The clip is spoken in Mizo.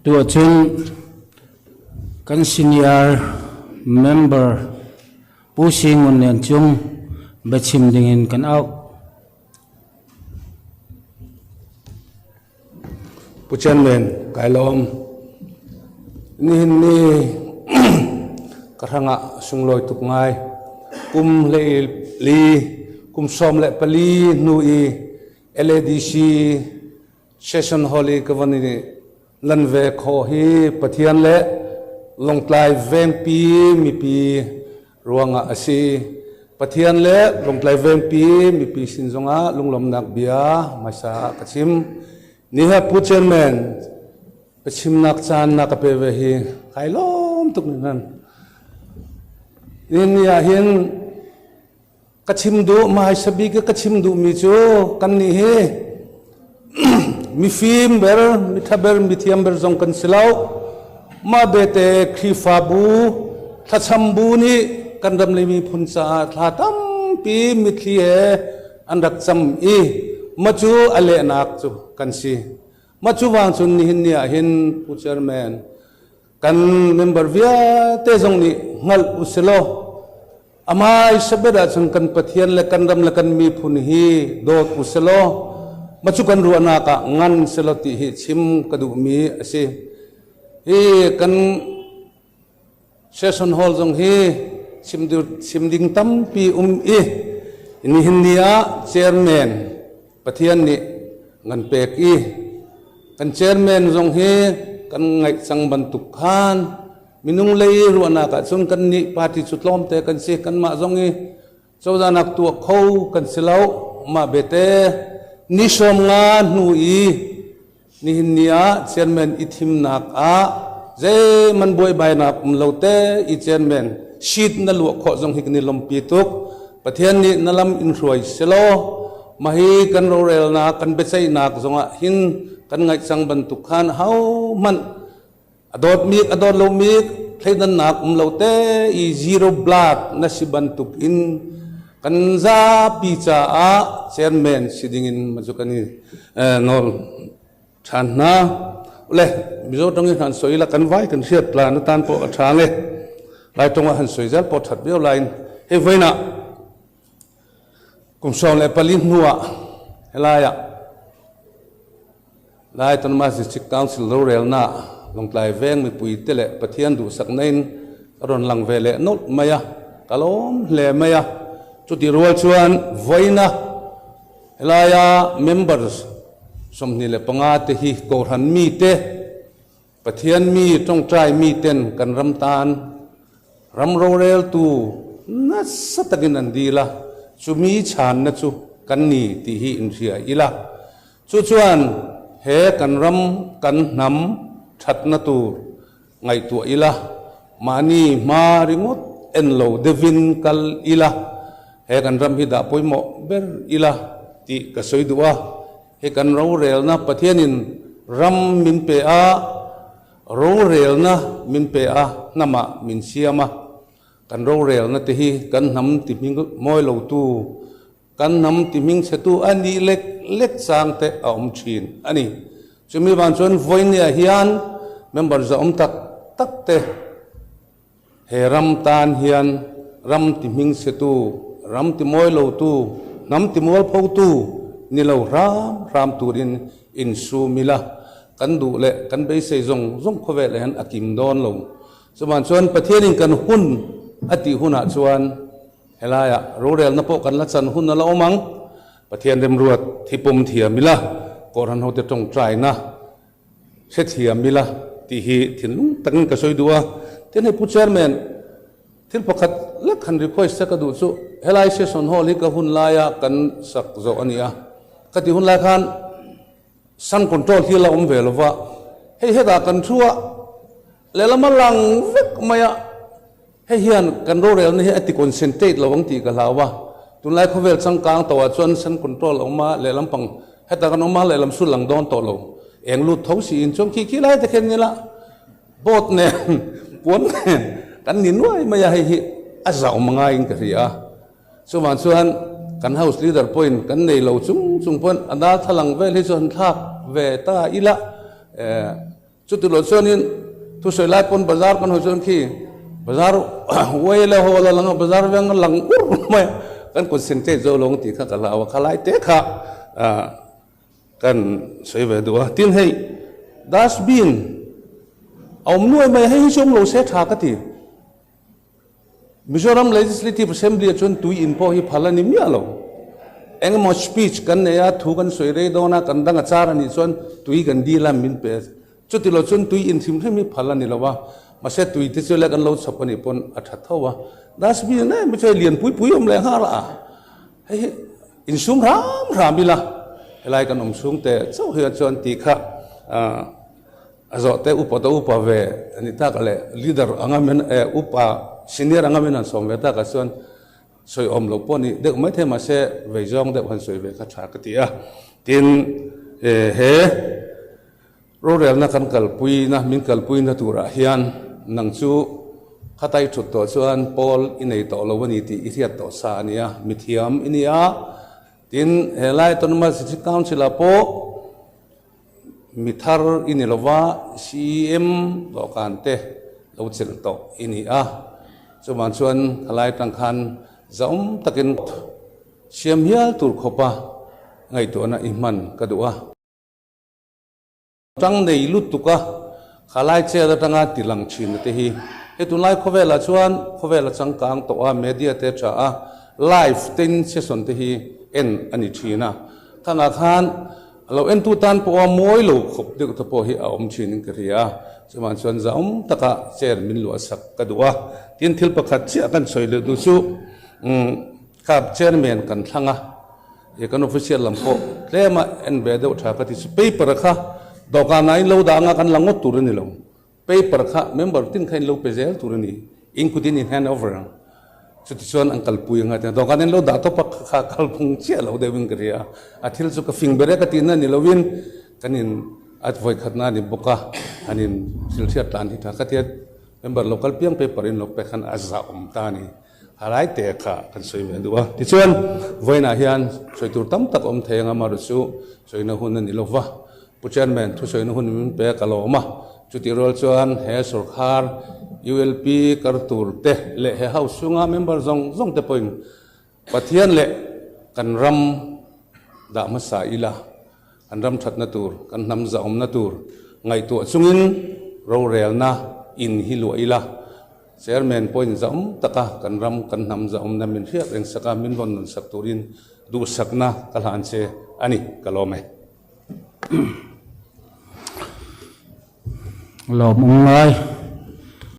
Atuah cun kan senior member Pu Si Ngun Lian Cung biachim dingin kan auh. Pu Chairman, kai lawm. Nihin ni ka hrangah sunglawi tuk ngai. Kum hlei li, kum 14 hnu i LADC Session Hall i ka van i lan ve khawh hi Pathian le Lawngtlai vengpi mipi ruangah a si. Pathian le Lawngtlai vengpi mipi sin zongah lunglawmnak bia hmaisa ah ka chim. Niha Pu Chairman, biachimnak caan na ka pe ve hi kai lawm tuk hringhran. Nihin ni ah hin Ka chim duh hmaisa bik i ka chim duhmi cu kannih hi mifim ber, mitha ber, mithiam ber zong kan si lo. Mah bete Khrihfabu thlacam bu nih kan ram le miphun caah thla tampi mitthli he an rak cam i mah cu a lehnak cu kan si. Mah cu vang cun nihin ni ah hin Pu Chairman Kan member vialte zong nih hngalh usilaw amai sabet ahcun kan Pathian le kan ram le kan miphun hi dawt usilaw ma cu kan ruahnak ah ngan selaw ti hi chim ka duhmi a si. Hi kan session hall zong hi chim, chim ding tampi um i nihin ni ah chairman Pathian nih ngan pek i kan chairman zong hi kan ngaih cang bantuk khan minung lei ruahnak ahcun kan nih party cu tlawmte kan si, kanmah zong i cozahnak tuah kho kan si lo. Mah bete ni 50 hnu i nihin ni ah chairman i thimnak ah zeiman buaibainak um lo te i chairman seat na luah khawh zong hi kan i lawmpi tuk. Pathian nih na lam in hruai selaw mahi kan rorelnak, kan biaceihnak zongah hin kan ngaih cang bantuk khan hohmanh a dawtmi, a dawt lomi thleidannak um lo te i zero blood na si bantuk in kan zapi caah chairman si dingin ma cu kan i nawl ṭhan hna. Le Mizo ṭong in han soi la, kan vai kan hriat la na tan pawh a ṭha nge. Lai ṭong ah han soi zel pawh ṭhat viau lain hei voin ah kum 14 hnu ah helai ah Lai Autonomous District Council rorelnak Lawngtlai Veng mipui te le Pathian duhsakna in ka rawn lang ve leh nawlh mai a, ka lawm hle mai a. Chutih rual chuan vawiina helaia members 25 te hi Kohhran mite, Pathian mi tawngtai miten kan ram tan ram roreltu nasa takin an dil a, chumi chhanna chu kan ni tih hi inhria ila. Chu chuan he kan ram kan hnam thatna tur ngaihtuah ila, mahni hma ringawt en lo deuhin kal ila, he kan ram hi dah pawimawh ber ila tih ka sawi duh a. He kan rorelna Pathianin ram min pe a, rorelna min pe a, hnamah min siam a. Kan rorelna te hi kan hnam ti hming mawi lotu, Kan hnam ti hmingchhetu a nih lek lek chang te a awm thin a ni. Chumi vang chuan vawinia hian member za awm tak tak te he ram tan hian ram ti hmingchhetu, ram ti mawi lotu, hnam ti mualphotu ni lo hram hram turin insum ila kan duh leh kan beisei zawng zawng khawvel ah hian a kim dawn lo. Chuvang chuan Pathianin kan hun a tih hunah chuan Helaiah rorelna pawh kan la chan hun a la awm ang. Pathian remruat thi pawm thiam ila, Kohhran hote tawngtaina hre thiam ila tih hi thinlung takin ka sawi duh a. Tin hei Pu Chairman, thil pakhat lek han request che ka duh chu helai session hall hi ka hun laia kan sak zawh a ni a. Ka tih hun lai khan Sun control hi a la awm ve lo va, hei hetah kan thu a, lehlam a lang vek mai a. Hei hian kan rorelna hi a ti concentrate lo ang tih ka hlau a, tunlai khawvel changkang tawhah chuan sun control a awm a, lehlam pang hetah kan awm a, lehlam sul lang dawn tawh lo, eng lut tho siin chuan khi khi lai te khen nila boat nen puan nen kan ni nuai mai a, hei hi a zauh ngaiin ka hria a. Chuvang chuan kan house leader pawhin kan nei lo chung chung pawhin a darthlalang vel hi chu han thlak ve ta ila. Chutiloh chuanin thusawi lai pawn bazar kan hawi chuan khi bazar uai leh haw la lang a, bazar veng a lang ur mai a, kan concentrate zo lo ang tih kha ka hlau a, khalai te kha kan sawi ve duh a. Tin hei dustbin a awm nuai mai a, hei hi chu awm lo se tha ka ti. Mizoram Legislative Assembly ah chuan tui in pawh hi phal a ni miah lo. Eng emaw speech kan nei a, thu kan sawi rei dawn a, kan dang a char a nih chuan tui kan dil a min pe. Chuti lo chuan tui in hrim hrim hi phal a ni lo a, mahse tui te chu le kan lo chhawp a nih pawn a tha tho a. Dustbin em chu hei lian pui pui awm leh nghal a, hei hi insum hram hram ila helai kan awm chhung te chauh hian chuan tih kha ah A zawhte upa te upa ve a nih tak leh leader anga min eh upa senior anga min han sawm ve takah chuan sawi awm loh pawh nih deuh maithei mahse vei zawng deuh han sawi ve kha tha ka ti a. Tin eh he rorelna kan kalpuina min kalpuina turah hian nang chu khatai thut tawh chuan pawl i nei tawh lo a ni tih i hriat tawh sa a nia, mithiam i ni a. Tin helai Autonomous District Council ah pawh Mi thar i ni lova, CEM dawhkan te lo chelh tawh i ni a. Chuvang chuan khalai atang khan zahawm takin siam hial tur khawpa ngaihtuahna i hman ka duh a. Tang nei lutuk a, khalai chet atanga ti lang thin te hi he tunlai khawvelah chuan khawvel a changkang tawh a, media te tha a, live ten session te hi en a ni thin a. Khangah khan A lo entu tan pawha mawi lo khawp deuh te pawh hi a awm thin in ka hria a, chuvang chuan zahawm taka chair min luah sak ka duh a. Tin, thil pakhat chiah kan sawi leh duh chu kha chairman kan thlang a, ih kan official lam pawh tlema en ve deuh tha ka ti chu paper kha dawhkanah in lo dah anga kan la ngawt tur a ni lo. Paper kha member tin kha in lo pe zel tur a ni, in kut in in hand over ang. Chutichuan an kalpui anga tiang dawhkan in lo dah tawp a kha kalphung chiah lo deuh in ka ria. A thil chu ka fing ber e ka tihna ni lovin kan in a vawi khatna a ni bawk a, an in thil hriat tlan hi tha ka tia member lo kal piang paper in lo pe khan a zahawm ta a ni. A lai te kha kan sawi ve duh a. Tichuan vawiinah hian sawi tur tam tak awm thei anga amaherawhchu chu sawina hun a ni lova. Pu Chairman, thusawina hun min pe ka lawm a, chutih rual chuan he sawrkhar ULP kar tur te leh he House chhunga member zawng zawng te pawhin Pathian leh kan ram dah hmasa ila, kan ram thatna tur, kan hnam zahawmna tur ngaihtuah chungin rorelna in hi luah ila, Chairman pawhin zahawm taka kan ram, kan hnam zahawmna min hriat reng sak a, min rawn nun sak turin duhsakna ka hlan che a ni, ka lawm e. Lawm awm ngai.